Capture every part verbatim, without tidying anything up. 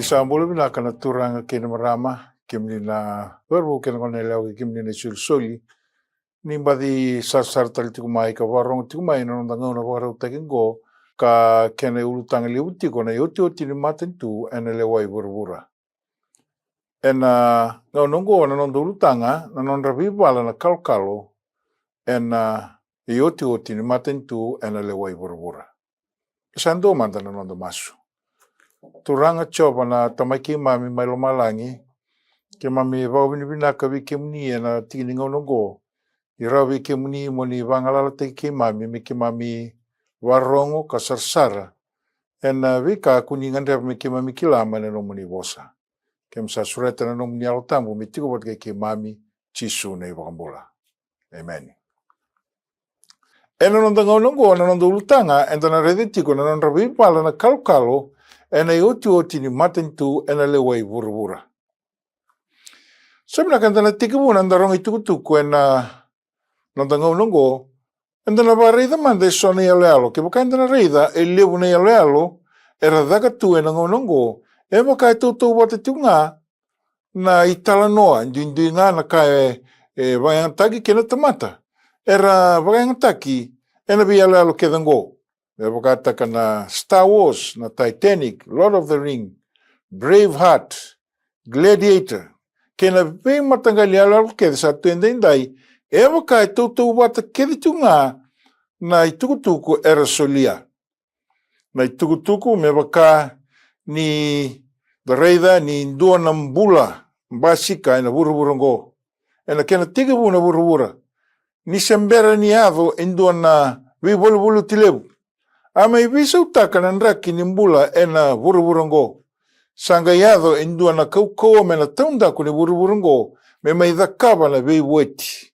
Sa bula vinaka na turaga kei na marama, kemuni na cauravou kei na goneyalewa, kei kemuni na isolisoli. Ni baci sarasara tale tiko mai ka vakarogo tiko mai na noda gauna vakarautaki oqo, ka kena ulutaga levu tiko na iotioti ni matanitu ena lewa i vuravura. Ena gauna oqo na noda ulutaga na nodra veivala na kalokalo ena iotioti ni matanitu ena lewa i vuravura. Sa dua mada na noda masu. Turaga Jiova na Tamai keimami mai lomalagi, keimami vakavinavinaka vei kemuni ena tiki ni gauna oqo. E rawa vei kemuni mo ni vagalalataki keimami me keimami varogo ka sarasara ena veika ko ni gadreva me keimami kila mai na nomuni vosa. Keimami sa sureta na nomuni Yalo Tabu me tiko vata kei keimami, Jisu na iVakabula. Emeni. Ena noda gauna oqo na noda ulutaga eda na raica tiko na nodra veivala na kalokalo ena iotioti ni matanitu ena lewa i vuravura. Sa vinaka eda na tekivuna na noda rogo itukutuku ena noda gauna oqo, eda na vakaraica mada eso na iyaloyalo. Kevaka eda na raica e levu na iyaloyalo era caka tu ena gauna oqo, e vaka e tautauvata tiko ga na italanoa, duidui ga na ka e, e vakayagataki kei na tamata era vakayagataki ena veiyaloyalo kece oqo. Me vakataka na Star Wars, na Titanic, Lord of the Ring, Braveheart, Gladiator, kei na veimataqali iyaloyalo kece sa tu edaidai, e vaka e tautauvata kece tu ga na itukutuku era solia. Na itukutuku me vaka ni da raica ni dua na bula basika ena vuravura oqo. Ena kena tekivu na vuravura, ni se bera ni yaco e dua na veivaluvaluti levu, a mai veisautaka na draki ni bula ena vuravura oqo. Sa qai yaco e dua na kaukauwa mai na taudaku ni vuravura oqo me mai cakava na veivueti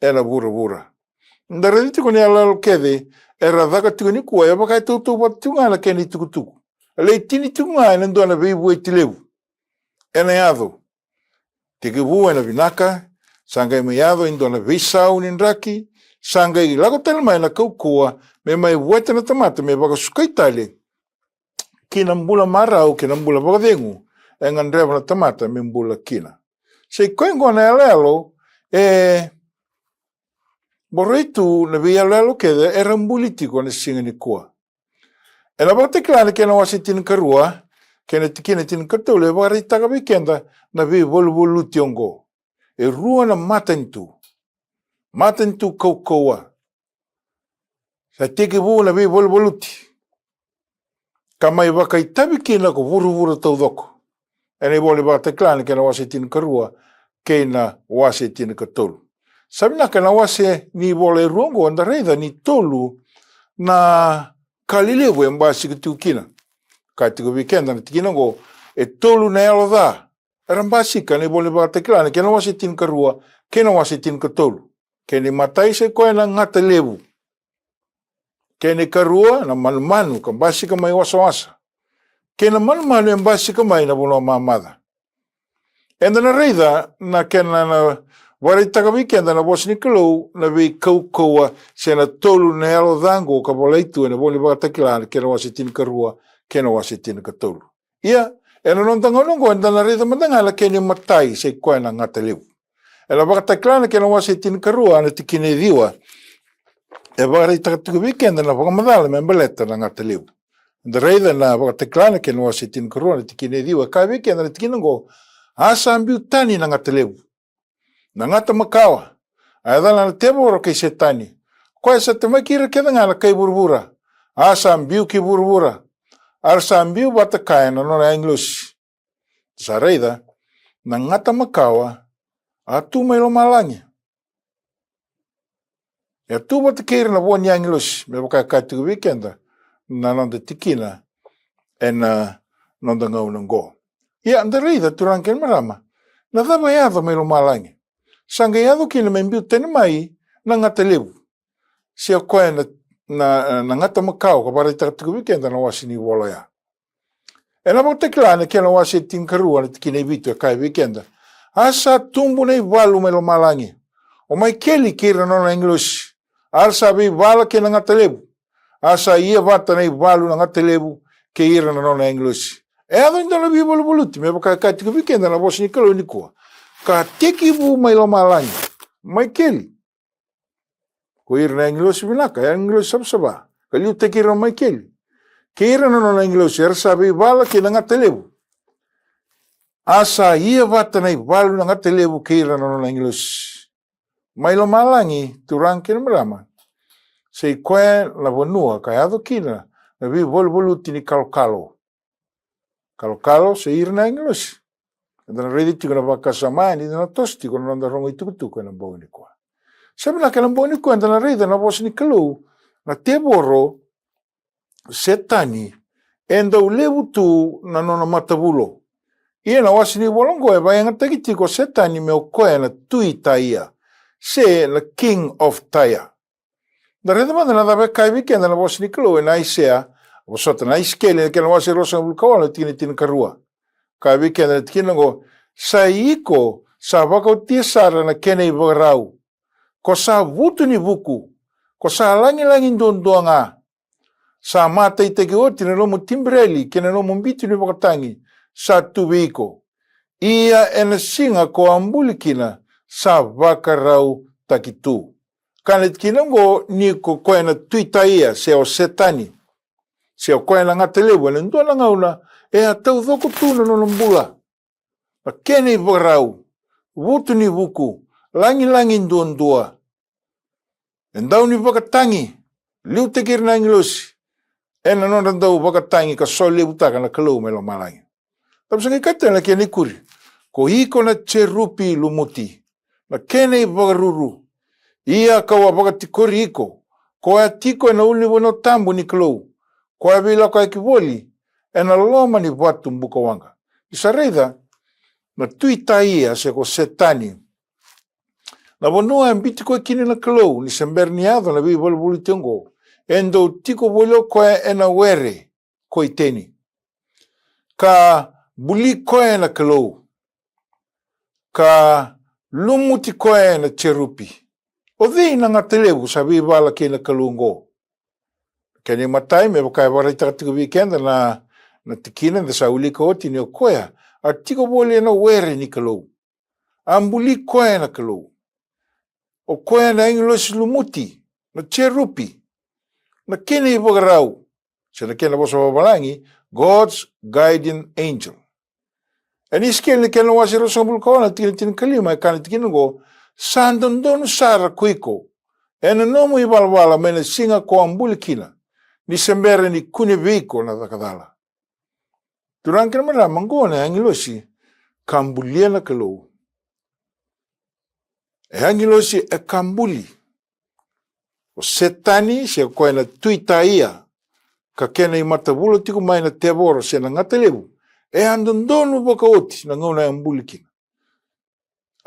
ena vuravura. Da raica tiko na iyaloyalo kece era caka tiko nikua, e vaka e tautauvata tiko ga na kena itukutuku. E lai tini tiko ga ena dua na veivueti levu ena yaco. Tekivu ena vinaka, sa qai mai yaco e dua na veisau ni draki, sa qai lako tale mai na kaukauwa me mai vueta na tamata me vakasukai tale ki na bula marau kei na bula vakacegu e gadreva na tamata me bula kina. Sa i koya oqo na iyaloyalo e boroi tu na veiyaloyalo kece era buli tiko ena siga nikua. Ena Vakatakila na kena wase tinikarua kei na tikina tinikatolu e vakaraitaka vei keda na veivaluvaluti oqo. E rua na matanitu. Matanitu kaukauwa. Sa tekivu na veivaluvaluti ka mai vakaitavi kina ko vuravura taucoko. Ena ivola ni Vakatakila na kena wase tinikarua kei na wase tinikatolu. Sa vinaka, na wase ni vola e rua oqo da raica ni tolu na ka lelevu e basika tiko kina. Ka tiko vei keda na tikina oqo, e tolu na yalo ca era basika ena ivola ni Vakatakila na kena wase tinikarua kei na wase tinikatolu. Kena imatai sa i koya na gata levu. Kena ikarua na manumanu ka basika mai wasawasa. Kei na manumanu e basika mai na vanua mamaca. Eda na raica na kena na vakaraitaka vei keda na vosa ni Kalou na veikaukauwa se na tolu na yalo ca oqo ka volai tu ena ivola ni Vakatakila na kena wase tinikarua kei na wase tinikatolu. Ia, ena noda gauna oqo eda na raica mada ga na kena imatai sa i koya na gata levu. Ena Vakatakila na kena wase tinikarua na tikina e ciwa e vakaraitaka tiko vei keda na vakamacala me baleta na gata levu. Eda raica na Vakatakila na kena wase tinikarua na tikina e ciwa e kaya vei keda na tikina oqo, a sa biu tani na gata levu, na gata makawa, a yacana na tevoro kei Setani. O koya sa temaki ira kece ga na kai vuravura, a sa biu ki vuravura, a ra sa biu vata kaya na nona agilosi. Sa raica, na gata makawa a tu mai lomalagi. E a tu vata kei ira na vo ni agilosi, me vaka e kaya tiko vei keda na noda tikina ena noda gauna oqo. Ia, da raica turaga kei na marama, na cava e yaco mai lomalagi? Sa qai yaco kina me biu tani mai na gata levu. Se o koya na, na, na gata makawa ka vakaraitaka tiko vei keda na wase ni vola oya. Ena Vakatakila na kena wase tinikarua na tikina e vitu e kaya vei keda, a sa tubu na ivalu mai lomalagi, o Maikeli kei ira na nona agilosi, a ra sa veivala kei na gata levu. A sa ia vata na ivalu na gata levu kei ira na nona agilosi. E yaco e dua na veivaluvaluti, me vaka e kaya tiko vei keda na vosa ni Kalou nikua. Ka tekivu mai lomalagi, Maikeli. Ko ira na agilosi vinaka, e agilosi savasava. Ka liutaki ira o Maikeli kei ira na nona agilosi, era sa veivala kei na gata levu. A sa ia vata na ivalu na gata levu kei ira na nona agilosi. Mai lomalagi, turaga kei na marama, sa i koya na vanua ka yaco kina na veivaluvaluti ni kalokalo. Kalokalo sa ira na agilosi. Eda na raica tiko na vakasama yani, eda na toso tiko na noda rogo itukutuku ena bogi nikua. Sa vinaka, ena bogi nikua eda na raica na vosa ni Kalou, na tevoro, Setani, e dau levu tu na nona matavulo. Ia na wase ni vola oqo e vakayagataki tiko o Setani me o koya na tui Taia, se na King of Tyre. Da raica mada na cava e kaya vei keda na vosa ni Kalou ena Aisea, vosota, na Isikeli, na kena wase ruasagavulu ka walu, na tikina tinikarua. Kaya vei keda na tikina oqo: Sa iko sa vakaotia sara na kena ivakarau, ko sa vutu ni vuku, ko sa lagilagi duadua ga. Sa mataitaki oti na nomu tibireli kei na nomu bitu ni vakatagi sa tu vei iko. Ia ena siga ko a buli kina, sa vakarautaki tu. Kaya na tikina oqo ni ko koya na tui Taia, se o Setani, se o koya na gata levu, ena dua na gauna e a taucoko tu na nona bula. Na kena ivakarau, vutu ni vuku, lagilagi duadua. E dau ni vakatagi, liutaki ira na agilosi ena nodra dau vakatagi ka solevutaka na Kalou mai lomalagi. Cava sa qai kaya tale na kena ikuri? Ko iko na jerupi lumuti, na kena ivakaruru. Ia kau a vakatikori iko, ko a tiko ena ulunivanua tabu ni Kalou, ko a veilakoyaki voli ena loma ni vatu bukawaqa. Ni sa raica na tui Taia, se ko Setani, na vanua e biuti koya kina na Kalou, ni se bera ni yaco na veivaluvaluti oqo, e dau tiko voli o koya ena were ko Iteni, ka buli koya na Kalou, ka lumuti koya na jerupi. O cei na gata levu sa veivala kei na Kalou oqo? Kena imatai, me vaka e vakaraitaka tiko vei keda na, na tikina eda sa wilika oti, ni o koya a tiko voli ena were ni Kalou. A buli koya na Kalou. O koya na agilosi lumuti, na jerupi, na kena ivakarau, se na kena vosa vavalagi, God's guardian angel. Ena Isikeli na kena wase ruasagavulu ka walu, na tikina tinikalima, e kaya na tikina oqo: Sa dodonu sara ko iko ena nomu ivalavala mai na siga ko a buli kina, ni se bera ni kune vei iko na caka cala. Turaga kei na marama, oqo na agilosi ka bulia na Kalou. E agilosi e ka buli. O Setani, se o koya na tui Taia, ka kena imatavula tiko mai na tevoro se na gata levu, e a dodonu vakaoti na gauna e a buli kina.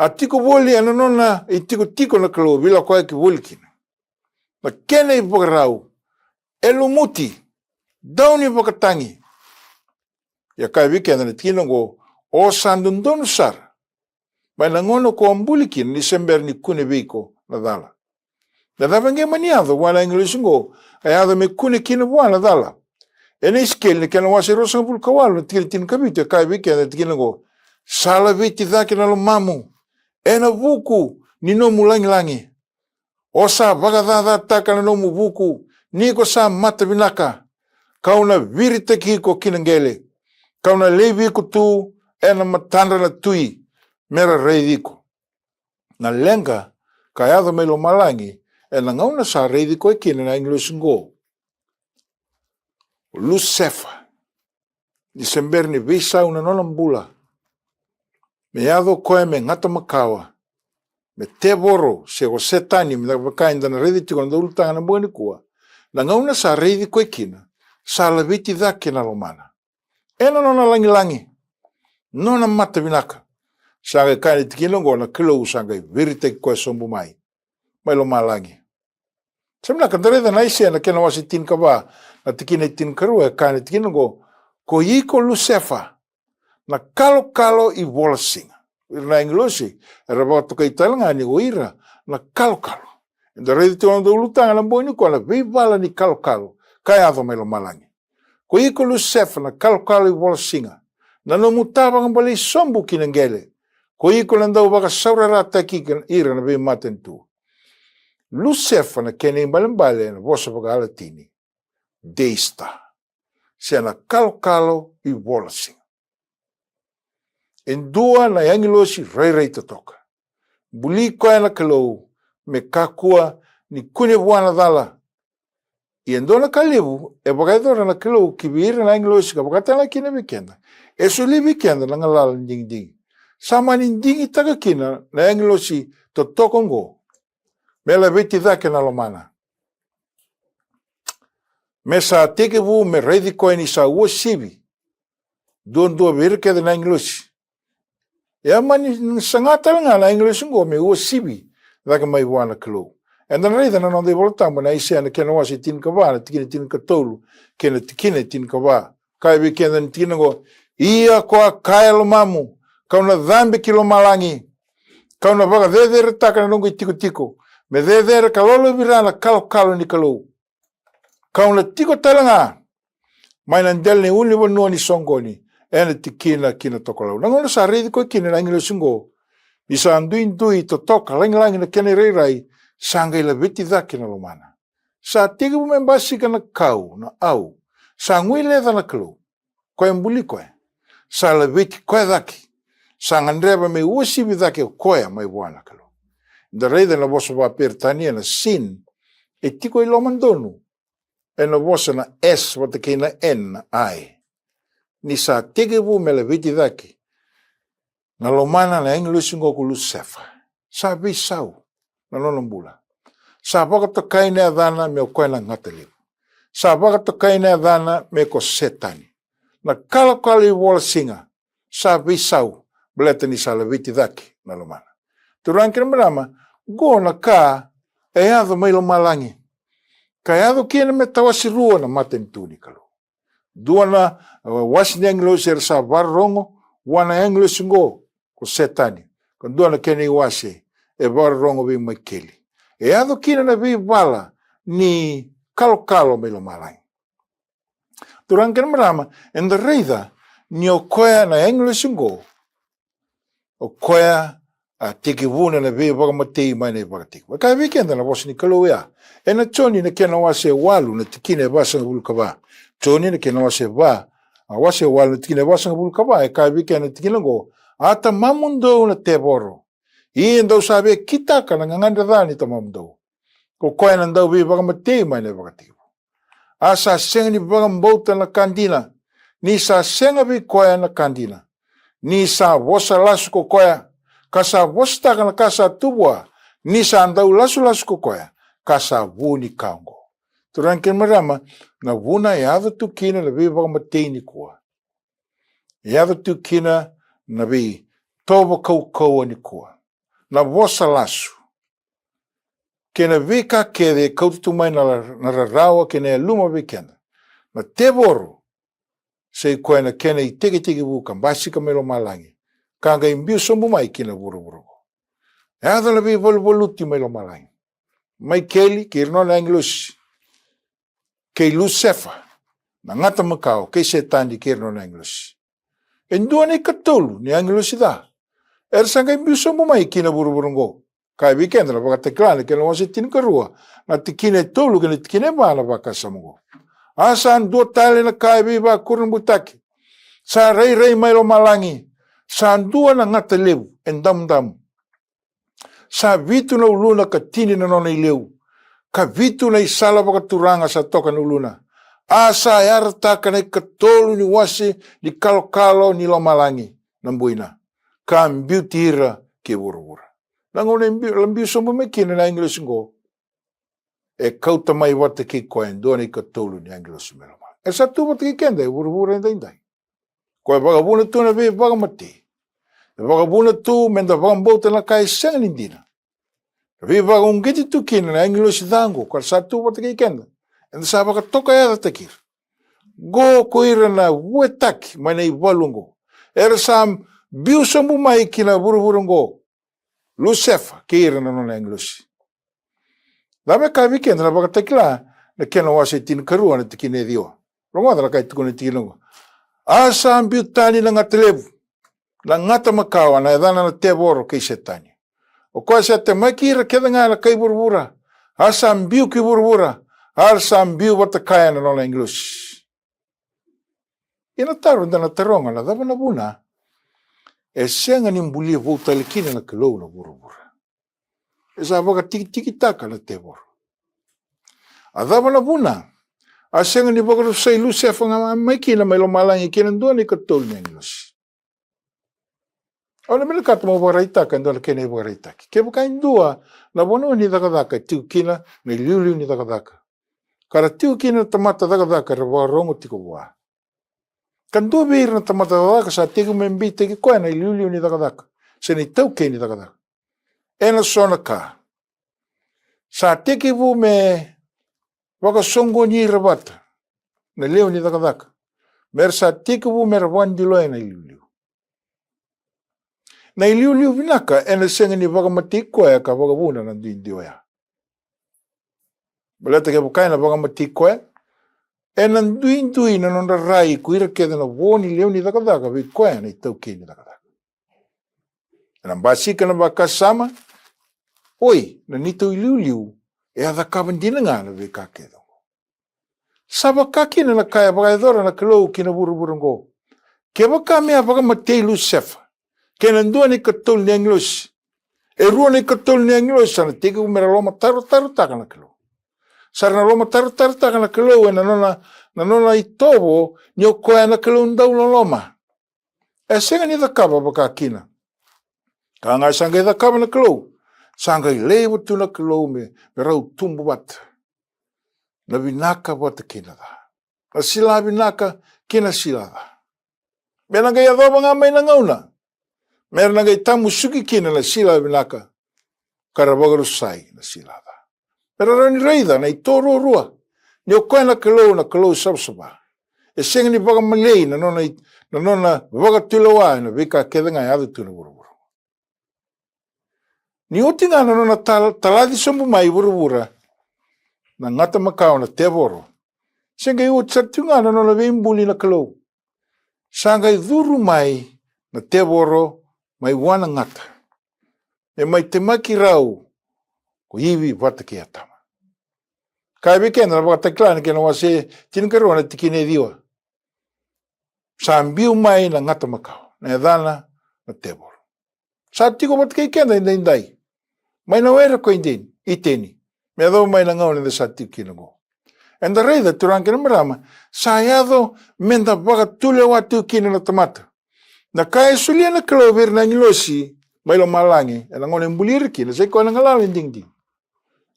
A tiko voli ena nona itikotiko na Kalou, veilakoyaki voli kina. Na kena ivakarau, e lumuti, dau ni vakatagi. Ia kaya vei keda na tikina oqo: O sa dodonu sara mai na gauna ko a buli kina, ni se bera ni kune vei iko na cala. Na cava e qai mani yaco vua na agilosi oqo, e yaco me kune kina vua na cala? Ena Isikeli na kena wase ruasagavulu ka walu, na tikina tinikavitu, e kaya vei keda na tikina oqo: Sa laveti cake na lomamu ena vuku ni nomu lagilagi. O sa vakacacataka na nomu vuku, ni ko sa mata vinaka. Kau na viritaki iko ki na qele, kau na laivi iko tu ena matadra na tui, me ra raici iko. Na leqa ka yaco mai lomalagi ena gauna sa raici koya kina na agilosi oqo, o Lusefa, ni se bera ni veisau na nona bula, me yaco o koya me gata makawa, me tevoro, se o Setani, me vaka eda na raica tiko na noda ulutaga ena bogi nikua. Na gauna sa raici koya kina, sa laveti cake na lomana ena nona lagilagi, nona mata vinaka. Sa qai kaya na tikina oqo, na Kalou sa qai viritaki koya sobu mai, mai lomalagi. Sa vinaka, da raica na Aisea na kena wase tinikava, na tikina e tinikarua, e kaya na tikina oqo: Ko iko Lusefa, na kalokalo ivolasiga. Ira na agilosi era vakatokai tale ga ni o ira na kalokalo. Eda raica tiko na noda ulutaga ena bogi nikua na veivala ni kalokalo ka yaco mai lomalagi. Ko iko Lusefa na kalokalo i vola siga, na nomu ta vakabalei sobu ki na qele. Ko iko na dau vakasaurarataki ira na veimatanitu. Lusefa na kena ibalebale ena vosa vakaLatini, Day Star, se na kalokalo i vola siga. E dua na agilosi rairai totoka. Buli koya na Kalou me kakua ni kune vua na cala. Ia e dua na ka levu e vakayacora na Kalou ki vei ira na agilosi ka vakatalega kina vei keda. E solia vei keda na galala ni digidigi. Sa mani digitaka kina na agilosi totoka oqo me laveti cake na lomana. Me sa tekivu me raici koya ni sa uasivi duadua vei ira kece na agilosi. E a mani saga tale ga na agilosi oqo me uasivi cake mai vua na Kalou. Eda na raica na noda iVolatabu na Aisea na kena wase tinikava, na tikina tinikatolu kei na tikina tinikava. Kaya vei keda na tikina oqo: Ia ko a kaya e lomamu, kau na cabe ki lomalagi, kau na vakaceceretaka na noqu itikotiko, me cecere ka lolovira na kalokalo ni Kalou. Kau na tiko tale ga mai na dela ni ulunivanua ni soqoni, ena tikina ki na tokalau. Na gauna sa raici koya kina na agilosi oqo ni sa duidui totoka lagilagi na kena irairai, sa qai laveti cake na lomana. Sa tekivu me basika na kau, na au. Sa guileca na Kalou. Koya e buli koya. Sa laveti koya cake. Sa gadreva me uasivi cake o koya mai vua na Kalou. Da raica na vosa vakaPeritania na sin e tiko i loma donu ena vosa na S vata kei na N na I. Ni sa tekivu me laveti cake na lomana na agilosi oqo ko Lusefa, sa veisau na nona bula. Sa vakatokai na yacana me o koya na gata levu. Sa vakatokai na yacana me ko Setani, na kalokalo i vola siga. Sa veisau baleta ni sa laveti cake na lomana. Turaga kei na marama, qo na ka e yaco mai lomalagi ka yaco kina me tawasi rua na matanitu ni Kalou. Dua na, e, wase ni agilosi era sa vakarorogo vua na agilosi oqo ko Setani, ka dua na kena iwase e vakarorogo vei Maikeli. E yaco kina na veivala ni kalokalo mai lomalagi. Turaga kei na marama, eda raica ni o koya na agilosi oqo, o koya a tekivuna na veivakamatei mai na ivakatekivu. E kaya vei keda na vosa ni Kalou oya ena Joni na kena wase e walu na tikina e vasagavulu ka va. Joni na kena wase e va, a, wase e walu na tikina e vasagavulu ka va, e kaya vei keda na tikina oqo: A tamamudou na tevoro, ia dou sa via kitaka na gagadre ca ni tamamudou, ko koya na dauveivakamatei mai na ivakatekivu. A sa sega ni vakabauta na ka dina, ni sa sega vei koya na ka dina. Ni sa vosa lasu ko koya, ka sa vosataka na ka sa tu vua, ni sa dau lasulasu ko koya, ka sa vu ni ka oqo. Turaga kei na marama, na vuna e yaco tu kina na veivakamatei nikua, e yaco tu kina na veitovo kaukauwa nikua, na vosa lasu kei na veika kece e kauta tu mai na, na rarawa kei na yaluma vei keda. Na tevoro sa i koya na kena itekitekivu ka basika mai lomalagi, ka qai biu sobu mai ki na vuravura oqo. E yaco na veivaluvaluti mai lomalagi. Maikeli kei ira nona agilosi, kei Lusefa na gata makawa, kei Setani kei ira nona agilosi. E dua na ikatolu ni agilosi ca era sa qai biu sobu mai ki na vuravura oqo. Kaya vei keda na Vakatakila na kena wase tinikarua na tikina e tolu kei na tikina e va na vakasama oqo: A sa dua tale na ka e veivakurabutaki sa rairai mai lomalagi, sa dua na gata levu e damudamu. Sa vitu na uluna ka tini na nona ileu, ka vitu na isala vakaturaga sa toka na uluna. A sa yarataka na ikatolu ni wase ni kalokalo ni lomalagi na buina, ka biuti ira ki vuravura. Na gauna e biu, la biu sobu mai kina na agilosi oqo, e kauta mai vata kei koya e dua na ikatolu ni agilosi mai lomalagi. E sa tu vata kei keda e vuravura edaidai. Koya e vakavuna tu na veivakamatei. E vakavuna tu meda vakabauta na ka e sega ni dina. E veivakauqeti tu kina na agilosi ca oqo, ka ra sa tu vata kei keda. Eda sa vakatokayacataki ira. Qo ko ira na vuetaki mai na ivalu oqo. Era sa biu sobu mai ki na vuravura oqo. Lusefa kei ira na nona agilosi. Cava e kaya vei keda na Vakatakila na kena wase tinikarua na tikina e ciwa? Rogoca na ka e tukuna na tikina oqo. A sa biu tani na gata levu, na gata makawa, na yacana na tevoro kei Setani. O koya sa temaki ira kece ga na kai vuravura. A sa biu ki vuravura. A sa biu vata kaya na nona agilosi. Ia na taro eda na taroga, na cava na vuna e sega ni bulia vou tale kina na Kalou na vuravura? E sa vakatikitikitaka na tevoro. A cava na vuna a sega ni vakarusai Lusefa ga mai kina mai lomalagi kei na dua na ikatolu ni agilosi? Au na vinakata mo vakaraitaka e dua na kena ivakaraitaki. Kevaka e dua na vanua ni cakacaka e tiko kina na iliuliu ni cakacaka, ka ra tiko kina na tamata cakacaka era vakarogo tiko vua, ka dua vei ira na tamata cakacaka sa tekivu me beitaki koya na iliuliu ni cakacaka se na itaukei ni cakacaka, ena so na ka sa tekivu me vakasoqoni ira vata na lewe ni cakacaka, me ra sa tekivu me ra vakadiloya na iliuliu. Na iliuliu vinaka ena sega ni vakamatei koya ka vakavuna na duidui oya. Baleta kevaka ena vakamatei koya, ena duidui na nodra rai ko ira kece na vo ni lewe ni cakacaka vei koya na itaukei ni cakacaka. Ena basika na vakasama, oi, na neitou iliuliu e a cakava dina ga na veika kece oqo. Sa vaka kina na ka e vakayacora na Kalou ki na vuravura oqo. Kevaka me a vakamatei Lusefa kei na dua na ikatolu ni agilosi, e rua na ikatolu ni agilosi sa na tekivu me ra lomatarotarotaka na Kalou. Sa ra na lomatarotarotaka na Kalou ena nona, na nona itovo ni o koya na Kalou dau loloma. E sega ni cakava vaka kina. Ka ga sa qai cakava na Kalou, sa qai laiva tu na Kalou me, me rau tubu vata na vinaka vata kei na ca, na sila vinaka kei na sila ca. Me na qai yacova ga mai na gauna me ra na qai tamusuki kina na sila vinaka ka ra vakarusai na sila ca. Me ra rawa ni raica na ito ruarua ni o koya na Kalou, na Kalou savasava. E sega ni vakamalei na nona i-, na nona vakatulewa ena veika kece ga e yaco tu na vuravura. Ni oti ga na nona tal-, talaci sobu mai i vuravura na gata makawa, na tevoro, se qai oti sara tu ga na nona veibuli na Kalou. Sa qai curu mai na tevoro mai vua na gata me mai temaki rau ko Ivi vata kei Atama. Kaya vei keda na Vakatakila na kena wase tinikarua na tikina e ciwa. Sa biu mai na gata makawa, na yacana na tevoro. Sa tiko vata kei keda edaidai mai na were ko Ideni, Iteni, me yacova mai na gauna eda sa tiko kina oqo. Eda raica, turaga kei na marama, sa yaco meda vakatulewa tiko kina na tamata. Na ka e solia na Kalou vei ira na agilosi mai lomalagi ena gauna e buli ira kina, sa i koya na galala ni digidigi.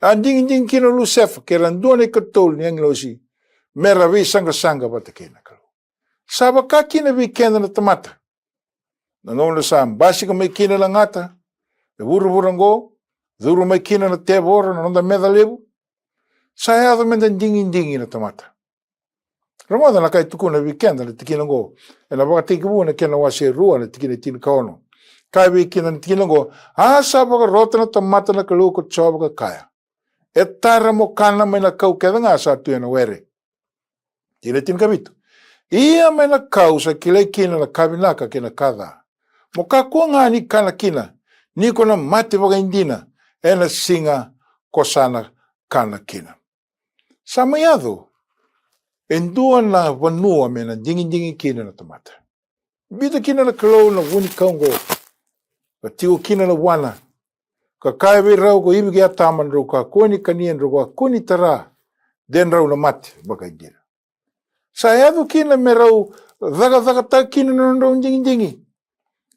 A digidigi kina o Lusefa kei ira na dua na ikatolu ni agilosi me ra veisaqasaqa vata kei na Kalou. Sa vaka kina vei keda na tamata. Na gauna sa basika mai kina na gata e vuravura oqo, curu mai kina na tevoro, na noda meca levu, sa yaco meda digidigi na tamata. Rogoca na ka e tukuna vei keda na tikina oqo ena Vakatekivu na kena wase rua na tikina e tinikaono. Kaya vei keda na tikina oqo: A sa vakarota na tamata na Kalou ko Jiova ka kaya, e tara mo kana mai na kau kece ga sa tu ena were. Tikina tinikavitu: Ia mai na kau sa kilai kina na ka vinaka kei na ka ca, mo kakua ga ni kana kina, ni ko na mate vakaidina ena siga ko sa na kana kina. Sa mai yaco e dua na vanua me na digidigi kina na tamata. Biuta kina na Kalou na vunikau oqo, ka tiko kina na vuana, ka kaya vei rau ko Ivi kei Atama, drau kakua ni kania, drau kakua ni tara, de drau na mate vakaidina. Sa yaco kina me rau cakacakataka kina na nodrau digidigi,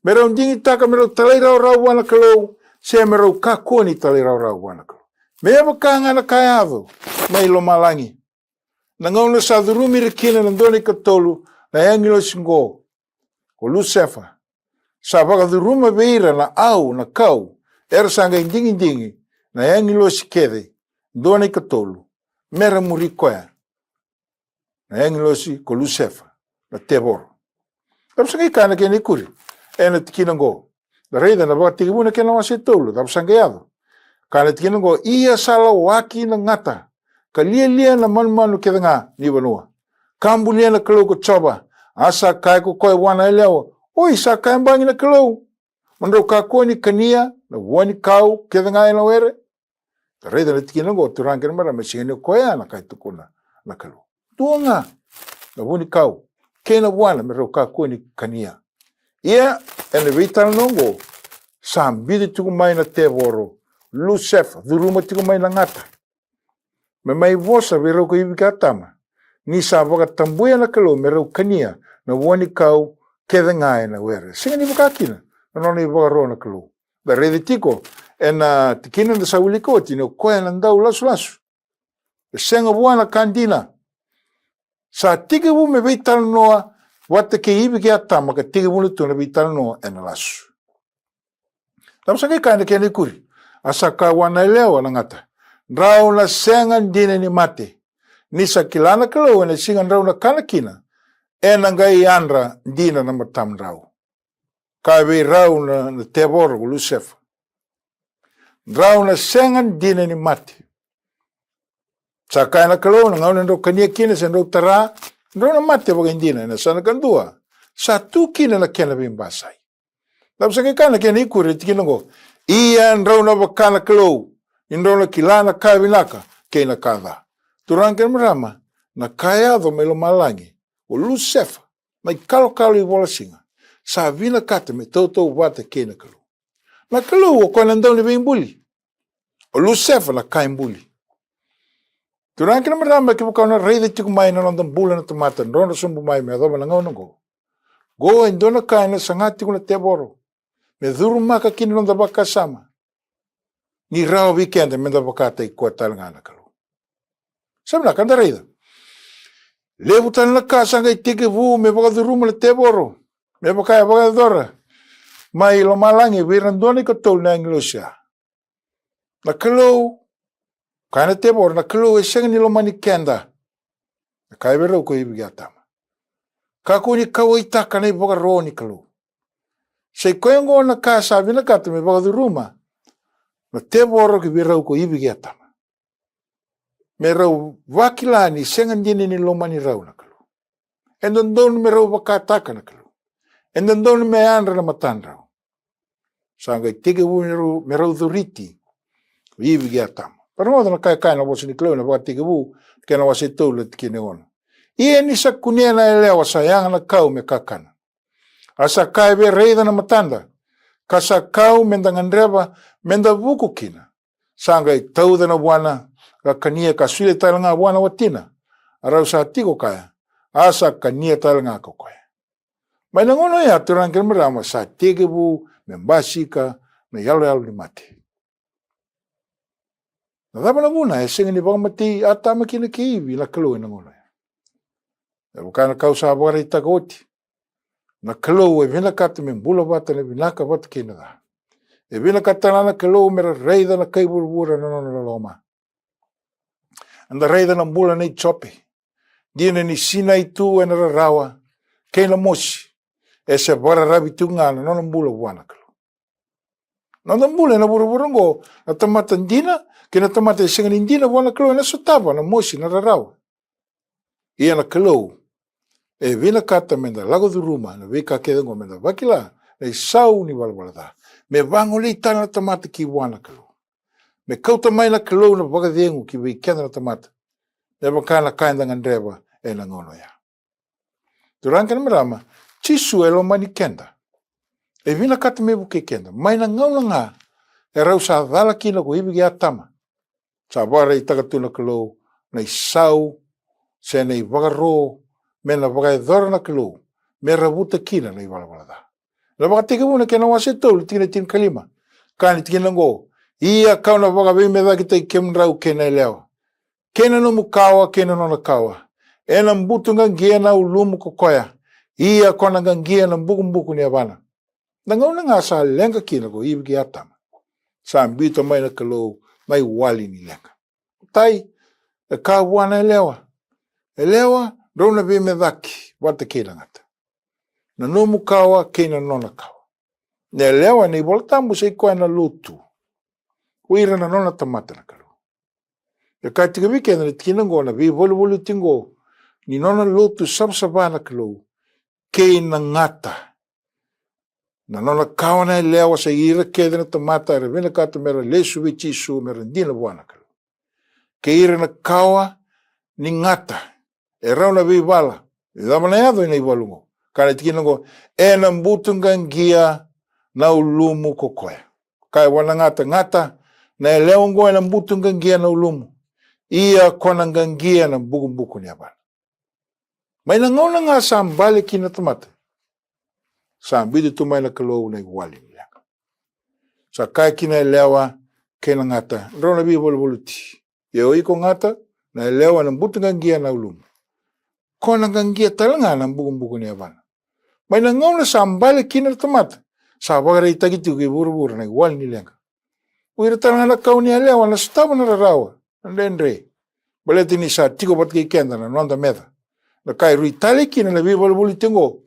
me rau digitaka me rau talairawarawa vua na Kalou, se me rau kakua ni talairawarawa vua na Kalou. Me vaka ga na ka yaco mai lomalagi, na gauna sa curumi ira kina na dua na ikatolu na agilosi oqo ko Lusefa, sa vakacuruma vei ira na au, na kau, era sa qai digidigi na agilosi kece, dua na ikatolu, me ra muri koya, na agilosi ko Lusefa, na tevoro. Cava sa qai kaya na kena ikuri ena tikina oqo? Da raica na Vakatekivu na kena wase tolu, cava sa qai yaco? Kaya na tikina oqo: Ia sa lawaki na gata, ka lialia na manumanu kece ga ni vanua, Ka bulia na Kalou ko Jiova, a sa kaya ko koya vua na yalewa, oi, sa kaya bagi na Kalou, mo drau kakua ni kania na vua ni kau kece ga ena were. Raica na tikina oqo, turaga kei na marama, e sega ni o koya na ka e tukuna na Kalou. Dua ga na vunikau kei na vuana me rau kakua ni kania. Ia, ena veitalanoa oqo, sa biuta tiko mai na tevoro, Lusefa, curuma tiko mai na gata me mai vosa vei rau ko Ivi kei Atama, ni sa vakatabuya na Kalou me rau kania na vuanikau kece ga ena were. Sega ni vaka kina na nona ivakaro na Kalou. Da raica tiko ena tikina da sa wilika oti ni o koya na dau lasulasu. E sega vua na ka dina. Sa tekivu me veitalanoa vata kei Ivi kei Atama, ka tekivuna tu na veitalanoa ena lasu. Cava sa qai kaya na kena ikuri? A sa kaya vua na yalewa na gata, drau na sega dina ni mate. Ni sa kila na Kalou ena siga drau na kana kina, ena qai yadra dina na matamudrau. Kaya vei rau na, na tevoro ko Lusefa, drau na sega dina ni mate. Sa kaya na Kalou, na gauna drau kania kina se drau tara, drau na mate vakaidina, ena yasana kadua sa tu kina na kena veibasai. Cava sa qai kaya na kena ikuri e tikina oqo? Ia drau na vaka na Kalou, ni drau na kila na ka vinaka kei na ka ca. Turaga kei na marama, na ka e yaco mai lomalagi, o Lusefa, na ikalokalo ivolasiga, sa vinakata me tautauvata kei na Kalou. Na Kalou o koya na dau ni veibuli. O Lusefa na ka e buli. Turaga kei na marama, kevaka o na raica tiko mai na noda bula na tamata drodro sobu mai me yacova na gauna oqo, oqo e dua na ka ena saga tiko na tevoro me curumaka kina na noda vakasama, ni rawa vei keda meda vakataki koya tale ga na Kalou. Sa vinaka, da raica, levu tale na ka sa qai tekivu me vakacuruma na tevoro, me vaka e vakayacora mai lomalagi vei ira na dua na ikatolu na agilosi ya. Na Kalou, kaya na tevoro, na Kalou e sega ni lomani keda. Na kaya vei rau ko Ivi kei Atama, kakua ni kauwaitaka na ivakaro ni Kalou. Sa i koya oqo na ka sa vinakata me vakacuruma na tevoro ki vei rau ko Ivi kei Atama, me rau vakila ni sega dina ni lomani rau na Kalou. E dodonu me rau vakataka na Kalou. E dodonu me yadra na matadrau. Sa qai tekivu me rau, me rau coriti ko Ivi kei Atama. Parogoca na ka e kaya na vosa ni Kalou ena Vakatekivu, kena wase tolu, na tikina e ono. Ia ni sa kunea na yalewa, sa yaga na kau me kakana. A sa kaya vei, raica na matada, ka sa kau meda gadreva meda vuku kina. Sa qai tauca na vuana ka kania, ka solia tale ga vua na watina. A rau sa tiko kaya, a sa kania tale ga ko koya. Mai na gauna oya, turaga kei na marama, sa tekivu me basika na iyaloyalo ni mate. Na cava na vuna e sega ni vakamatei Atama kina kei Ivi na Kalou ena gauna oya? E vaka na ka au sa vakaraitaka oti, na Kalou e vinakata me bula vata na vinaka vata kei na ca. E vinakata na Kalou me ra raica na kai vuravura na nona loloma. Eda raica na bula nei Jope. Dina ni sinai tu ena rarawa kei na mosi, e se vakararavi tu ga na nona bula vua na Kalou. Noda bula ena vuravura oqo, na tamata dina kei na tamata e sega ni dina vua na Kalou ena sotava na mosi, na rarawa. Ia na Kalou e vinakata meda lako curuma na veika kece oqo, meda vakila na isau ni valavala ca, me vagolei tale na tamata ki vua na Kalou, me kauta mai na Kalou na vakacegu ki vei keda na tamata, me vaka na ka eda gadreva ena gauna oya. Turaga kei na marama, Jisu e lomani keda. E vinakata me vukei keda mai na gauna ga e rau sa cala kina ko Ivi kei Atama. Sa vakaraitaka tu na Kalou na isau se na ivakaro me na vakayacora na Kalou me ravuta kina na ivalavala ca. Na Vakatekivu na kena wase tolu, tikina tinikalima. Kaya na tikina oqo, ia kau na vakaveimecakitaki kemudrau kei na yalewa, kei na nomu kawa kei na nona kawa. Ena butu qaqia na ulumu ko koya, ia ko na qaqia na bukubuku ni yavana. Na gauna ga sa leqa kina ko Ivi kei Atama, sa biuta mai na Kalou na iwali ni leqa. Tai, e kaya vua na yalewa, yalewa, drau na veimecaki vata kei na gata, na nomu kawa kei na nona kawa. Na yalewa ena iVolatabu sa i koya na lotu, o ira na nona tamata na Kalou. E kaya tiko vei keda na tikina oqo, na veivaluvaluti oqo, ni nona lotu savasava na Kalou kei na gata. Na nona kawa na yalewa sa ira kece na tamata era vinakata mera lesu vei Jisu, mera dina vua na Kalou. Kei ira na kawa ni gata, e rau na veivala. Cava na yaco ena ivalu oqo? Ka na tikina oqo, ena butu qaqia na ulumu ko koya. Kaya vua na gata, gata, na yalewa oqo ena butu qaqia na ulumu. Ia ko na qaqia na bukubuku ni yavana. Mai na gauna ga sa bale kina na tamata, sa biuta tu mai na Kalou na iwali ni leqa. Sa kaya kina na yalewa kei na gata, drau na veivaluvaluti. Ia o iko gata, na yalewa ena butu qaqia na ulumu. Ko na qaqia tale ga na bukubuku ni yavana. Mai na gauna sa bale kina na tamata, sa vakaraitaki tiko ki vuravura na iwali ni leqa. O ira tale ga na kawa ni yalewa na sotava na rarawa, na dredre. Baleta ni sa tiko vata kei keda na noda meca. Na ka e rui tale kina na veivaluvaluti oqo,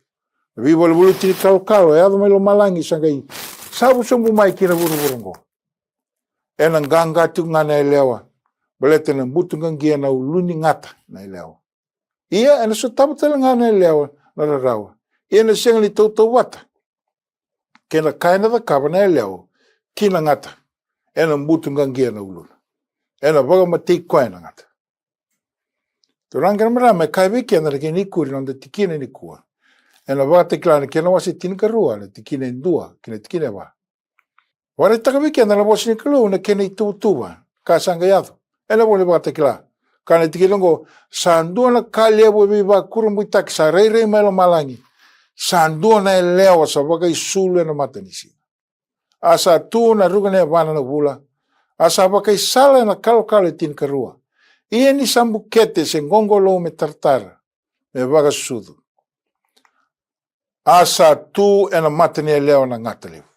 na veivaluvaluti ni kalokalo e yaco mai lomalagi sa qai savu sobu mai ki na vuravura oqo. Ena qaqa tiko ga na yalewa, baleta ena butu qaqia na ulu ni gata na yalewa. Ia ena sotava tale ga na yalewa na rarawa. Ia ena sega ni tautauvata kei na ka ena cakava na yalewa ki na gata. Ena butu qaqia na uluna. Ena vakamatei koya na gata. Turaga kei na marama, e kaya vei keda na kena ikuri na noda tikina nikua. Ena Vakatakila na kena wase tinikarua, na tikina e dua ki na tikina e va. Vakaraitaka vei keda na vosa ni Kalou na kena ituvatuva ka sa qai yaco ena vola ni Vakatakila. Ka na tikina oqo, sa dua na ka levu e veivakurabuitaki sa rairai mai lomalagi. Sa dua na yalewa sa vakaisulu ena matanisiga. A sa tu na ruku ni yavana na vula. A sa vakaisala ena kalokalo e tinikarua. Ia ni sa bukete se qoqolou me taratara, me vakasucu. A sa tu ena mata ni yalewa na gata levu.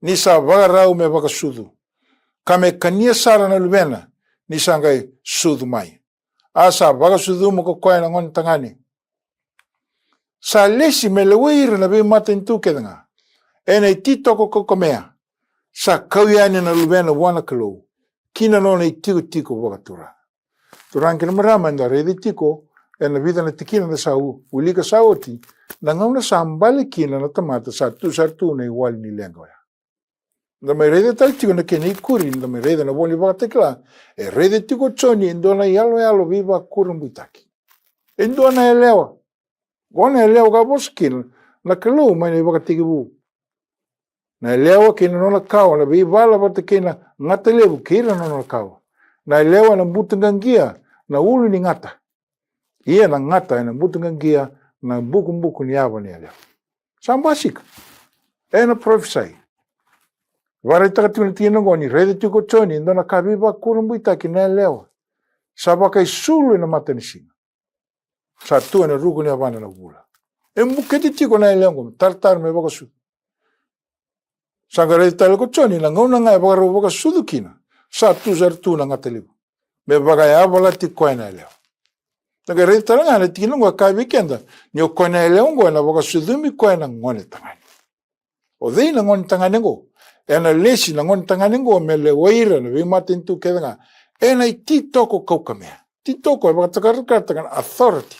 Ni sa vakarau me vakasucu, ka me kania sara na luvena ni sa qai sucu mai. A sa vakasucuma ko koya na gone tagane. Sa lesi me lewai ira na veimatanitu kece ga ena ititoko kaukamea. Sa kau yani na luvena vua na Kalou ki na nona itikotiko vakaturaga. Turaga kei na marama, eda raica tiko ena vica na tikina da sa u-, wilika sa oti, na gauna sa bale kina na tamata sa tu sara tu na iwali ni leqa oya. Da mai raica tale tiko na kena ikuri, da mai raica na vola ni Vakatakila, e raica tiko o Joni e dua na iyaloyalo veivakurabuitaki. E dua na yalewa. Qo na yalewa ka vosa kina na Kalou mai na ivakatekivu. Na yalewa kei na nona kawa, na veivala vata kei na gata levu kei ira na nona kawa. Na yalewa na butuqaqia na ulu ni gata. Ia na gata ena butuqaqia na bukubuku ni yava ni yalewa. Sa basika. Ena parofisai. Vakaraitaka tiko na tikina oqo ni raica tiko o Joni e dua na ka veivakurabuitaki na yalewa. Sa vakaisulu ena matanisiga. Sa tu ena ruku ni yavana na vula. E bukete tiko na yalewa oqo, taratara me vakasucu. Sa qai raica tale ko Joni na gauna ga e vakarau vakasucu kina, sa tu sara tu na gata levu me vakayavalati koya na yalewa. Sa qai raica tale ga na tikina oqo e kaya vei keda ni o koya na yalewa oqo ena vakasucumi koya na gone tagane. O cei na gone tagane oqo? Ena lesi na gone tagane oqo me lewai ira na veimatanitu kece ga ena ititoko kaukamea. Titoko e vakatakarakarataka na authority.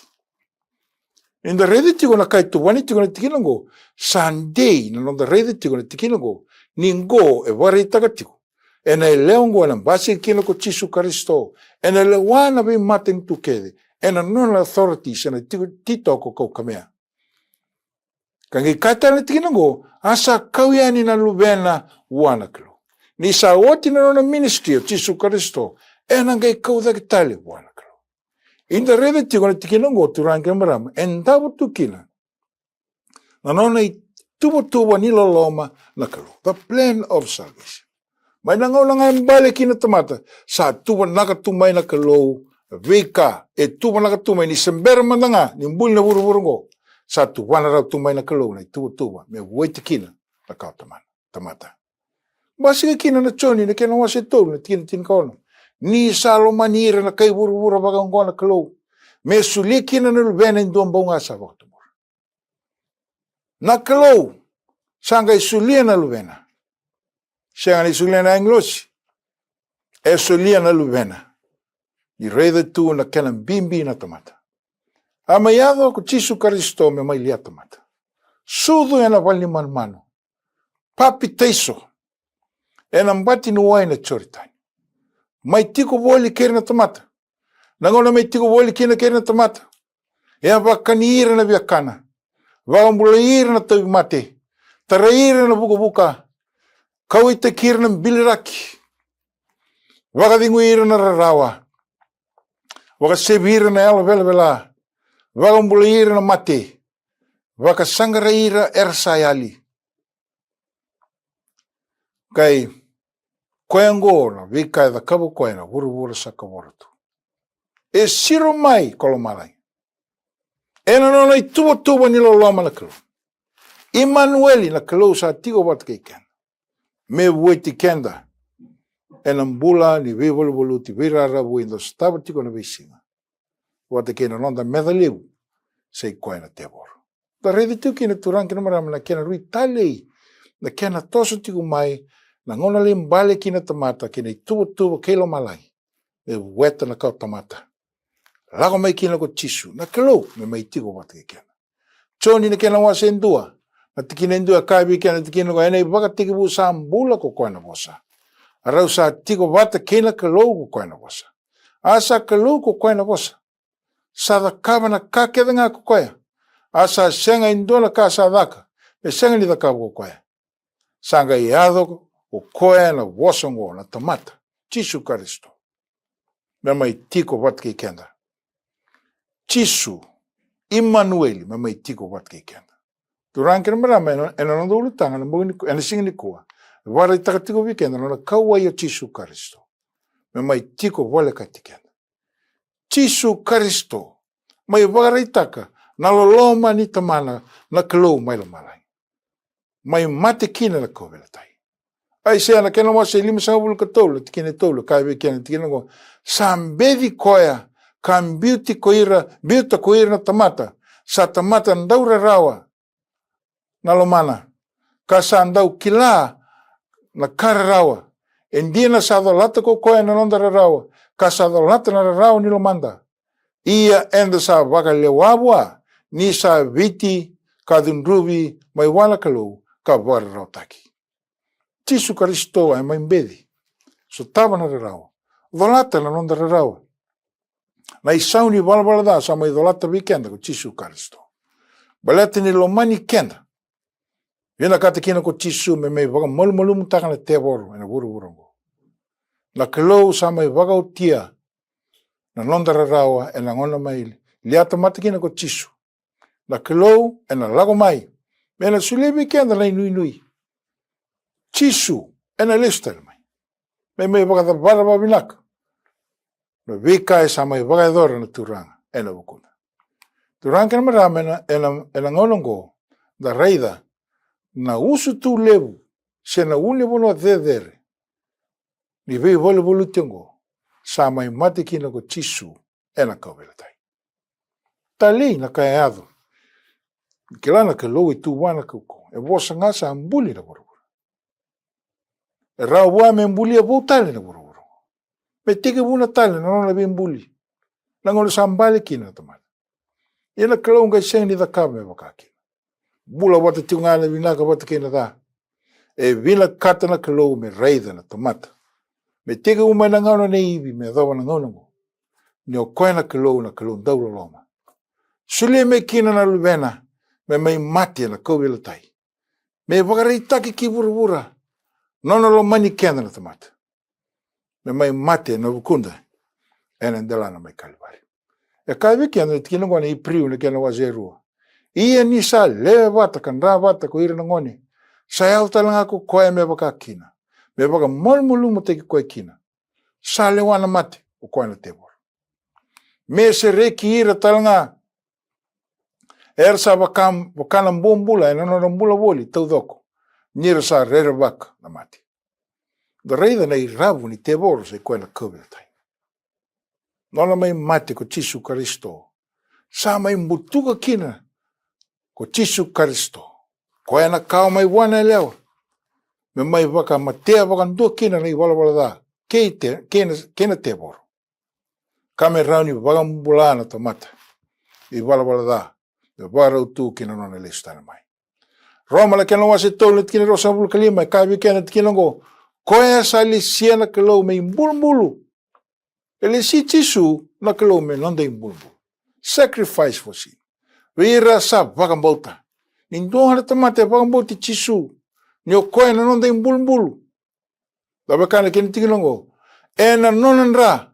Ni da raica tiko na ka e tuvani tiko na tikina oqo, sa dei na noda raica tiko na tikina oqo, ni oqo e vakaraitaka tiko ena yalewa oqo ena basika kina ko Jisu Karisito, ena lewa na veimatanitu kece ena nona authority se na tiko, titoko kaukamea. Ka qai kaya tale na tikina oqo, a sa kau yani na luvena vua na Kalou. Ni sa oti na nona ministry o Jisu Karisito, ena qai kau cake tale vua na Kalou. Eda raica tiko na tikina oqo, turaga kei na marama, e davo tu kina na nona ituvatuva ni loloma na Kalou. The plan of salvation. Mai na gauna ga e bale kina na tamata, sa tuvanaka tu mai na Kalou veika e tuvanaka tu mai ni se bera mada ga ni buli na vuravura oqo. Sa tuvana rawa tu mai na Kalou na ituvatuva me vueti kina na kawa tamana, tamata. Basika kina na Joni na kena wase tolu na tikina tinikaono. Ni sa lomani ira na kai vuravura vakaoqo na Kalou, me solia kina na luvena e dua bau ga sa vakatubura. Na Kalou sa qai solia na luvena. Sega ni solia na agilosi. E solia na luvena. Ni raica tu na kena bibi na tamata. A mai yaco ko Jisu Karisito me mai lia tamata. Sucu ena vale ni manumanu. Papitaiso ena bati ni wai na Joritani. Mai tiko voli kei ira na tamata. Na gauna mai tiko voli kina kei ira na tamata, e a vakani ira na viakana, vakabulai ira na tauvimate, tarai ira na vukavuka, kauaitaki ira na biliraki, vakacegui ira na rarawa, vakasevi ira na yalo velavela, vakabulai ira na mate, vakasaqarai ira era sa yali. Kai koya oqo na veika e cakava o koya na vuravura sa kavoro tu. E siro mai ko lomalagi ena nona ituvatuva ni loloma na Kalou. Imanueli, na Kalou sa tiko vata kei keda. Me vueti keda ena bula ni veivaluvaluti veiraravu e dau sotava tiko na veisiga. Vata kei na noda meca levu, sa i koya na tevoro. Da raica tiko kina, turaga kei na marama, na kena rui talei, na kena toso tiko mai na gauna lai bale kina na tamata kei na ituvatuva kei lomalagi. Me vueta na kawa tamata. Lako mai kina ko Jisu, na Kalou, me mai tiko vata kei keda. Joni na kena wase e dua, na tikina e dua e kaya vei keda na tikina oqo, ena ivakatekivu sa bula ko koya na Vosa. A rau sa tiko vata kei na Kalou ko koya na Vosa. A sa Kalou ko koya na Vosa. Sa cakava na ka kece ga ko koya. A sa sega e dua na ka sa caka me sega ni cakava ko koya. Sa qai yaco ko koya na Vosa oqo, na tamata, Jisu Karisito, me mai tiko vata kei keda. Jisu, Imanueli, me mai tiko vata kei keda. Turaga kei na marama, ena, ena noda ulutaga ena bogi ni, ena siga nikua, e vakaraitaka tiko vei keda na nona kauwai o Jisu Karisito me mai tiko volekati keda. Jisu Karisito mai vakaraitaka na loloma ni Tamana na Kalou mai lomalagi. Mai mate kina na kauveilatai. Aisea na kena wase e limasagavulu ka tolu, na tikina e tolu, kaya vei keda na tikina oqo: Sa beci koya ka biuti ko ira, biuta ko ira na tamata, sa tamata dau rarawa na lomana, ka sa dau kila na ka rarawa. E dina sa colata ko koya na noda rarawa, ka sa colata na rarawa ni lomada. Ia eda sa vakalewa vua, ni sa viti ka cudruvi mai vua na Kalou ka vakararawataki. Jisu Karisito e mai beci, sotava na rarawa, colata na noda rarawa. Na isau ni valavala ca sa mai colata vei keda ko Jisu Karisito. Baleta ni lomani keda, vinakata kina ko Jisu me mai vakamalumalumutaka na tevoro ena vuravura oqo. Na Kalou sa mai vakaotia na noda rarawa ena gauna mai lia tamata kina ko Jisu. Na Kalou ena lako mai me na solia vei keda na inuinui. Jisu ena lesu tale mai me mai vakacavara vakavinaka na veika e sa mai vakayacora na Turaga ena vukuda. Turaga kei na marama, ena, ena, ena gauna oqo da raica na usutu levu se na ulunivanua cecere ni veivaluvaluti oqo, sa mai mate kina ko Jisu ena kauveilatai. Talei na ka e yaco. Kila na Kalou e tu vua na kaukauwa, e vosa ga sa buli na vuravura. E rawa vua me bulia vou tale na vuravura, me tekivuna tale na nona veibuli na gauna sa bale kina na tamata. Ia na Kalou qai sega ni cakava me vaka kina. Bula vata tiko ga na vinaka vata kei na ca. E vinakata na Kalou me raica na tamata, me tekivu mai na gauna nei Ivi me yacova na gauna oqo, ni o koya na Kalou, na Kalou dau loloma, solia mai kina na Luvena me mai mate ena kauveilatai, me vakaraitaki ki vuravura nona lomani keda na tamata, me mai mate ena vukuda ena delana mai Kalivari. E kaya vei keda na tikina oqo na Iperiu na kena wase e rua: Ia ni sa lewe vata ka dra vata ko ira na gone, sa yaco tale ga ko koya me vaka kina, me vakamalumalumutaki koya kina. Sa lewa na mate, o koya na tevoro, me sereki ira tale ga era sa vaka, vaka na bobula ena nodra bula voli taucoko, ni ra sa rerevaka na mate. Da raica na iravu ni tevoro, sa i koya na kauveilatai. Nona mai mate ko Jisu Karisito, sa mai butuka kina ko Jisu Karisito, koya na kawa mai vua na yalewa, me mai vakamatea vakadua kina na ivalavala ca kei te, kei na, kei na tevoro, ka me rawa ni vakabula na tamata ivalavala ca me vakarau tu ki na nona lesu tale mai. Roma na kena wase tolu na tikina ruasagavulu ka lima e kaya vei keda na tikina oqo, koya sa lesia na Kalou me ibulubulu. E lesi Jisu na Kalou me noda ibulubulu. Sacrifice for sin. Vei ira sa vakabauta. Ni dua na tamata e vakabauti Jisu, ni o koya na noda ibulubulu. Cava e kaya na kena tikina oqo? Ena nona dra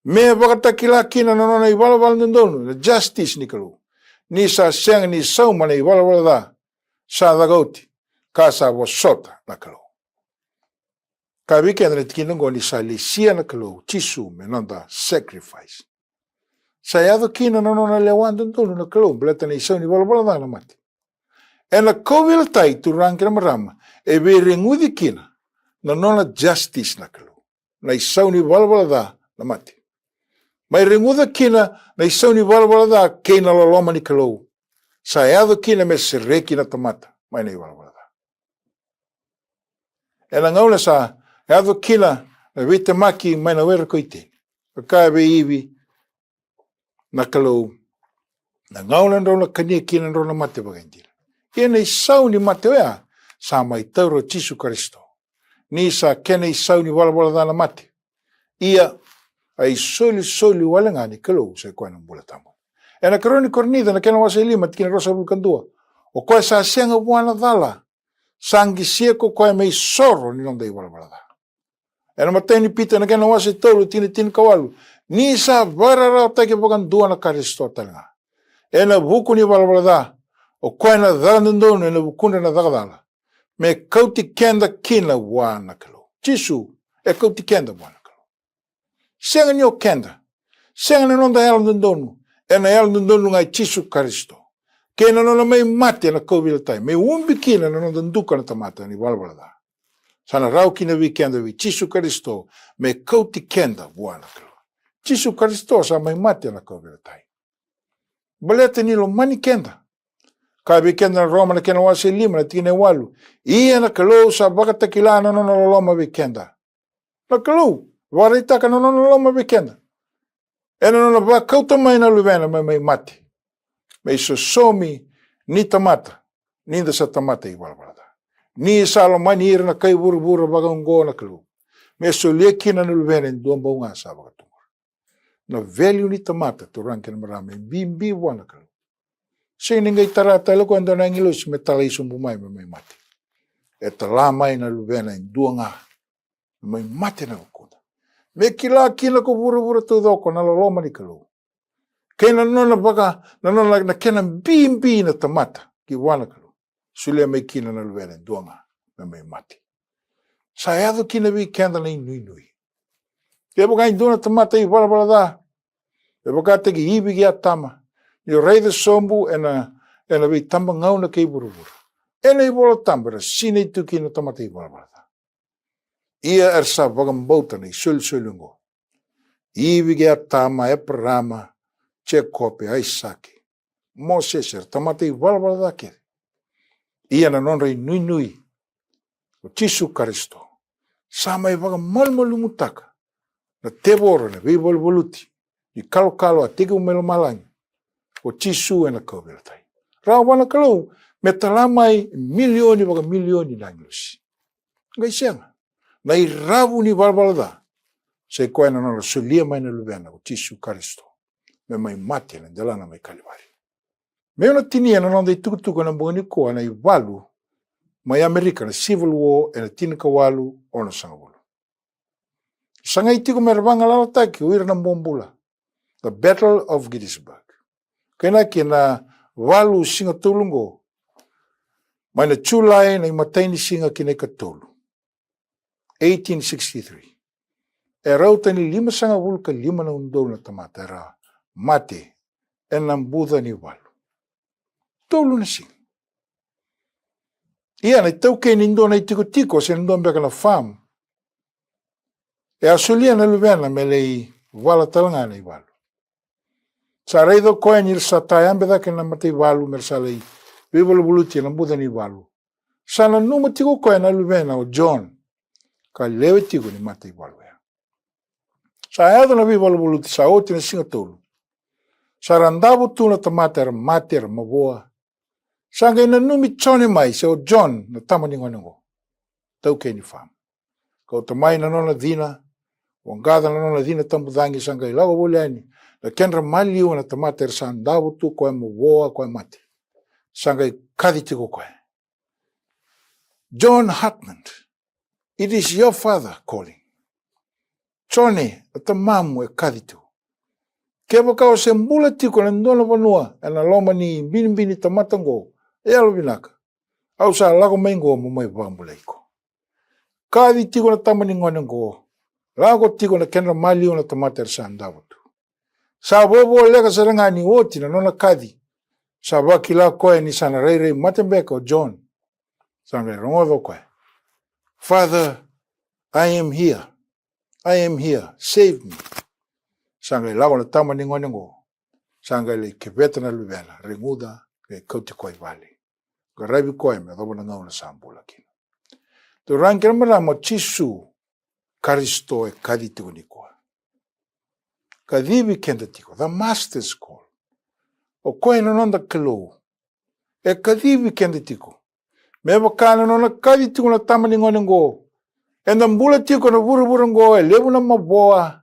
me vakatakila kina na nona ivalavala dodonu, na justice ni Kalou. Ni sa sega ni sauma na ivalavala ca sa caka oti, ka sa vosota na Kalou. Kaya vei keda na tikina oqo ni sa lesia na Kalou Jisu me noda sacrifice. Sa yaco kina na nona lewa dodonu na Kalou baleta na isau ni valavala ca na mate. Ena kauveilatai, turaga kei na marama, e veireguci kina na nona justice na Kalou, na isau ni valavala ca na mate. Mai reguca kina na isau ni valavala ca kei na loloma ni Kalou. Sa yaco kina me sereki na tamata mai na ivalavala ca. Ena gauna sa yaco kina na veitemaki mai na were ko Iteni, ka kaya vei Ivi na Kalou, na gauna drau na kania kina drau na mate vakaidina. Ia na isau ni mate oya sa mai taura o Jisu Karisito. Ni sa kena isau ni valavala ca na mate. Ia a isolisoli wale ga ni Kalou sa i koya na bula tabu. Ena karua ni Korinica na kena wase lima tikina ruasagavulu ka dua, o koya sa sega vua na cala, sa qisia ko koya me isoro ni noda ivalavala ca. Ena matai ni Pita na kena wase tolu tikina tinikawalu, ni sa vakararawataki vakadua na Karisito tale ga ena vuku ni valavala ca, o koya na cala dodonu ena vukudra na caka cala, me kauti keda kina vua na Kalou. Jisu e kauti keda vua na Kalou. Sega ni o keda, sega na noda yalododonu, ena yalododonu ga i Jisu Karisito kei na nona mai mate ena kauveilatai me ubi kina na noda duka na tamata ni valavala ca. Sa na rawa kina vei keda vei Jisu Karisito me kauti keda vua na Kalou. Jisu Karisito sa mai mate ena kauveilatai baleta ni lomani keda. Kaya vei keda na Roma na kena wase lima na tikina e walu, ia na Kalou sa vakatakila na nona loloma vei keda. Na Kalou vakaraitaka na nona loloma vei keda ena nona vakauta mai na Luvena me mai mate, me isosomi ni tamata, ni da sa tamata ivalavala ca. Ni sa lomani ira na kai vuravura vakaoqo na Kalou, me solia kina na Luvena e dua bau ga sa vakatubura. Na value ni tamata, turaga kei na marama, e bibi vua na Kalou. Sega ni qai tara tale o koya e dua na agilosi me talai sobu mai me mai mate. E tala mai na Luvena e dua ga me mai mate ena vukuda, me kila kina ko vuravura taucoko na loloma ni Kalou kei na nona vaka, na nona, na kena bibi na tamata ki vua na Kalou. Solia mai kina na Luvena e dua ga me mai mate. Sa yaco kina vei keda na inuinui. Kevaka e dua na tamata ivalavala ca, e vakataki Ivi kei Atama, ni o raica sobu ena, ena veitabagauna kei vuravura, ena iVola Tabu era sinai tu kina na tamata ivalavala ca. Ia era sa vakabauta na isolisoli oqo. Ivi kei Atama, Eparama, Jekope, Aisake, Mosese, era tamata ivalavala ca kece. Ia na nodra inuinui o Jisu Karisito sa mai vakamalumalumutaka na tevoro ena veivaluvaluti ni kalokalo a tekivu mai lomalagi, o Jisu ena kauveilatai. Rawa vua na Kalou me tala mai milioni vakamilioni na agilosi. Qai sega. Na iravu ni valavala ca sa i koya na nona solia mai na Luvena ko Jisu Karisito me mai mate ena delana mai Kalivari. Meu na tinia na noda itukutuku ena bogi nikua na ivalu mai Amerika, na Civil War ena tinikawalu onosagavulu. Sagai tiko me ra vagalalataki o ira na bobula, the Battle of Gettysburg. Kainaki ena valu siga tolu oqo, mai na Julai na imatai ni siga ki na ikatolu, eighteen sixty-three. E rauta ni limasagavulu ka lima na udolu na tamata era mate ena buca ni valu. Tolu na siga. Ia na itaukei ni dua na itikotiko se na dua beka na farm, e a solia na luvena me lai vala tale ga na ivalu. Sa raica o koya ni ra sa tayabe cake na mataivalu me ra sa lai veivaluvaluti ena buca ni valu. Sa nanuma tiko o koya na luvena o John, ka lewe tiko ni mataivalu ya. Sa yaco na veivaluvaluti, sa oti na siga tolu. Sa ra davo tu na tamata era mate, era mavoa. Sa qai nanumi Jone mai, se o John na tama ni gone oqo, taukei ni famu. Kauta mai na nona cina, waqaca na nona cina tabu cagi, sa qai lako voli yani na kedra maliwa na tamata era sa davo tu, koya mavoa, koya mate. Sa qai kaci tiko o koya. John Hartman, it is your father calling. Jone, a tamamu e kaci tu. Kevaka o se bula tiko ena dua na vanua ena loma ni binibini tamata oqo, e yalovinaka. Au sa lako mai oqo mo mai vakabulai iko. Kaci tiko na tama ni gone oqo. Lako tiko na kedra maliwa na tamata era sa davo tu. Sa vovoleka sara ga ni oti na nona kaci. Sa vakila koya ni sa na rairai mate beka o John. Sa qai rogoca o koya, "Father, I am here. I am here. Save me." Sa qai lako na tama ni gone oqo. Sa qai lai keveta na luvena, reguca, qai kauti koya i vale. Qaravi koya me yacova na gauna sa bula kina. Turaga kei na marama, o Jisu Karisito e kaci tiko nikua. Kacivi keda tiko, the master's call. O koya na noda Kalou. E kacivi keda tiko. Me vaka na nona kaci tiko na tama ni gone oqo. Eda bula tiko na vuravura oqo, e levu na mavoa.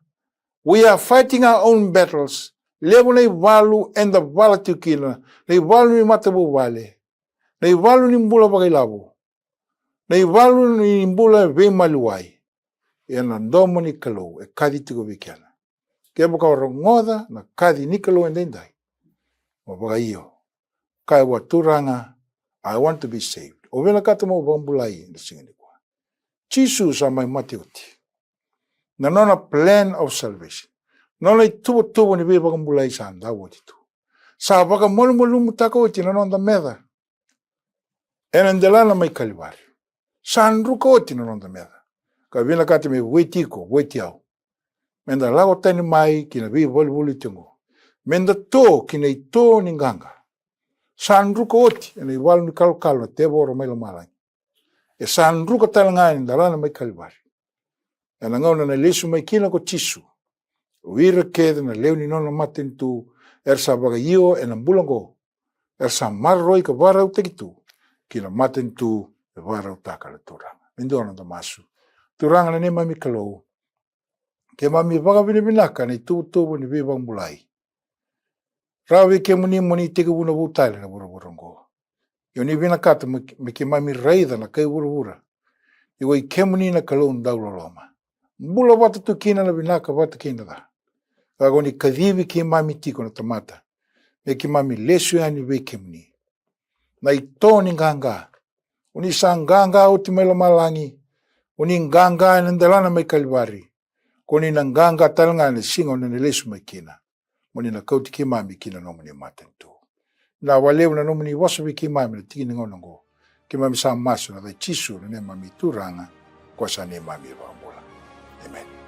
We are fighting our own battles. Levu na ivalu eda vala tiko kina. Na ivalu ni matavuvale. Na ivalu ni bula vakailavo. Na ivalu ni bula veimaliwai. Ia na domo ni Kalou e kaci tiko vei keda. Kevaka o rogoca na kaci ni Kalou edaidai, mo vakaio. Kaya vua, "Turaga, I want to be saved." O vinakata mo vakabulai ena siga nikua. Jisu sa mai mate oti. Na nona plan of salvation, nona ituvatuva ni veivakabulai sa dau oti tu. Sa vakamalumalumutaka oti na noda meca ena delana mai Kalivari. Sa druka oti na noda meca. Ka vinakata me vueti iko, vueti au. Meda lako tani mai ki na veivolivoliti oqo. Meda to ki na ito ni qaqa. Sa druka oti ena ivalu ni kalokalo na tevoro mai lomalagi. E sa druka tale ga ena delana mai Kalivari. Ena gauna na lesu mai kina ko Jisu, o ira kece na lewe ni nona matanitu era sa vakaio ena bula oqo, era sa maroroi ka vakarautaki tu ki na matanitu e vakarautaka na Turaga. Me dua na noda masu. Turaga na neimami Kalou, keimami vakavinavinaka na ituvatuva ni veivakabulai. Rawa vei kemuni mo ni tekivuna vou tale na vuravura oqo. Ia ni vinakata me, me keimami raica na kai vuravura ni oi kemuni na Kalou dau loloma. Bula vata tu kina na vinaka vata kei na ca. Ka ko ni kacivi keimami tiko na tamata me keimami lesu yani vei kemuni. Na ito ni qaqa. O ni sa qaqa oti mai lomalagi. O ni qaqa ena delana mai Kalivari. Ko ni na qaqa tale ga ena siga o ni na lesu mai kina. Mo ni na kauti keimami ki na nomuni matanitu. Na vakalevu na nomuni vosa vei keimami na tiki ni gauna oqo. Keimami sa masu ena yaca i Jisu na neimami Turaga, ko sa neimami iVakabula. Emeni.